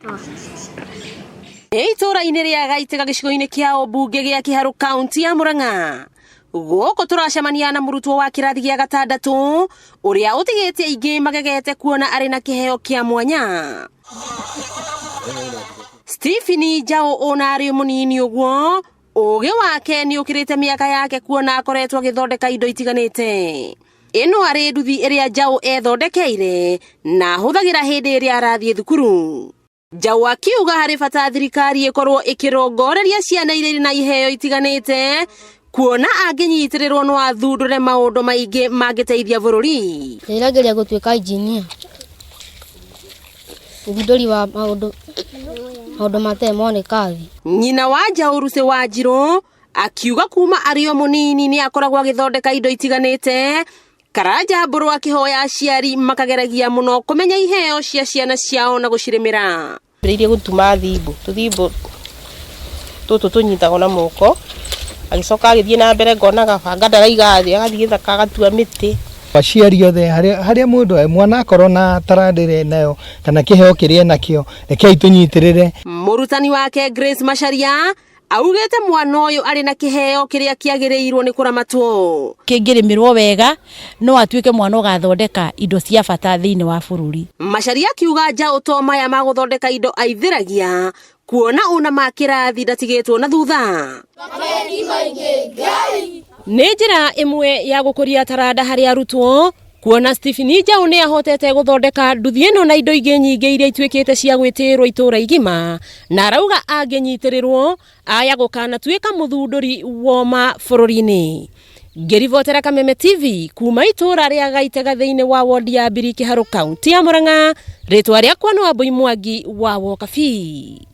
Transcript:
Nĩ itũũra-inĩ rĩa Gaitega gĩcigo-inĩ kĩa ũmbunge gĩa Kĩharũ kaunti ya Murang'a. Gũkũ tũracemania na mũrutwo wa kĩrathi gĩa gatandatũ ũrĩa ũtigĩte aingĩ magegete kuona arĩ na kĩheo kĩa mwanya. Stephen Njaũ ona arĩ mũnini ũguo ũgĩ wake nĩ ũkĩrĩte mĩaka yake kuona akoretwo agĩthondeka indo itiganĩte. Ĩno arĩ nduthi ĩrĩa Njaũ ethondekeire na ahũthagĩra hĩndĩ ĩrĩa arathiĩ thukuru. Njaũ akiuga harĩ bata thirikari ĩkorwo ĩkĩrongoreria ciana iria irĩ na iheo itiganĩte kuona angĩnyitĩrĩrwo no athundũre maũndũ maingĩ mangĩteithia bũrũri. Ndĩrageria gũtuĩka engineer, mũthundũri wa maũndũ maũndũ matarĩ moneka thĩ. Nyina wa Njaũ Lucy Wanjirũ akiuga kuma arĩ o mũnini nĩ akoragwo agĩthondeka indo itiganĩte. Karanja Mbũrũ akĩhoya aciari makageragia mũno kũmenya iheo cia ciana ciao na gũcirĩmĩra. Ambĩrĩirie gũtuma thimbũ, tũthimbũ tũtũ tũnyitagwo na moko, agĩcoka agĩthiĩ na mbere ngonaga banga ndaraiga thĩ, agathiĩ gĩthaka agatua mĩtĩ. Aciari othe harĩa mũndũ arĩ, mwana akorwo na taranda ĩrĩa enayo kana kĩheo kĩrĩa enakĩo, rekei tũnyitĩrĩre. Mũrutani wake Grace Macharia augĩte mwana ũyũ arĩ na kĩheo kĩrĩa kĩagĩrĩirwo nĩ kũramatwo. Kĩngĩrĩmĩrwo wega no atuĩke mwana ũgathondeka indo cia bata thĩinĩ wa bũrũri. Macharia akiuga njaũ to maya ma gũthondeka indo aithĩragia kuona ona ma kĩrathi ndatigĩtwo na thutha. Nĩ njĩra ĩmwe ya gũkũria taranda harĩ arutwo kuona Stephen Njaũ nĩ ahotete gũthondeka nduthi ĩno na indo ingĩ nyingĩ iria ituĩkĩte cia gwĩtĩĩrwo itũũra igima, na arauga angĩnyitĩrĩrwo aya gũkanatuĩka mũthundũri woma bũrũri-inĩ. Ngĩribotera Kameme TV kuma itũũra rĩa Gaitega thĩinĩ wa wodi ya Mbiri Kĩharũ kaunti ya Murang'a, rĩtwa rĩakwa nĩ Wambui Mwangi wa Wokabi.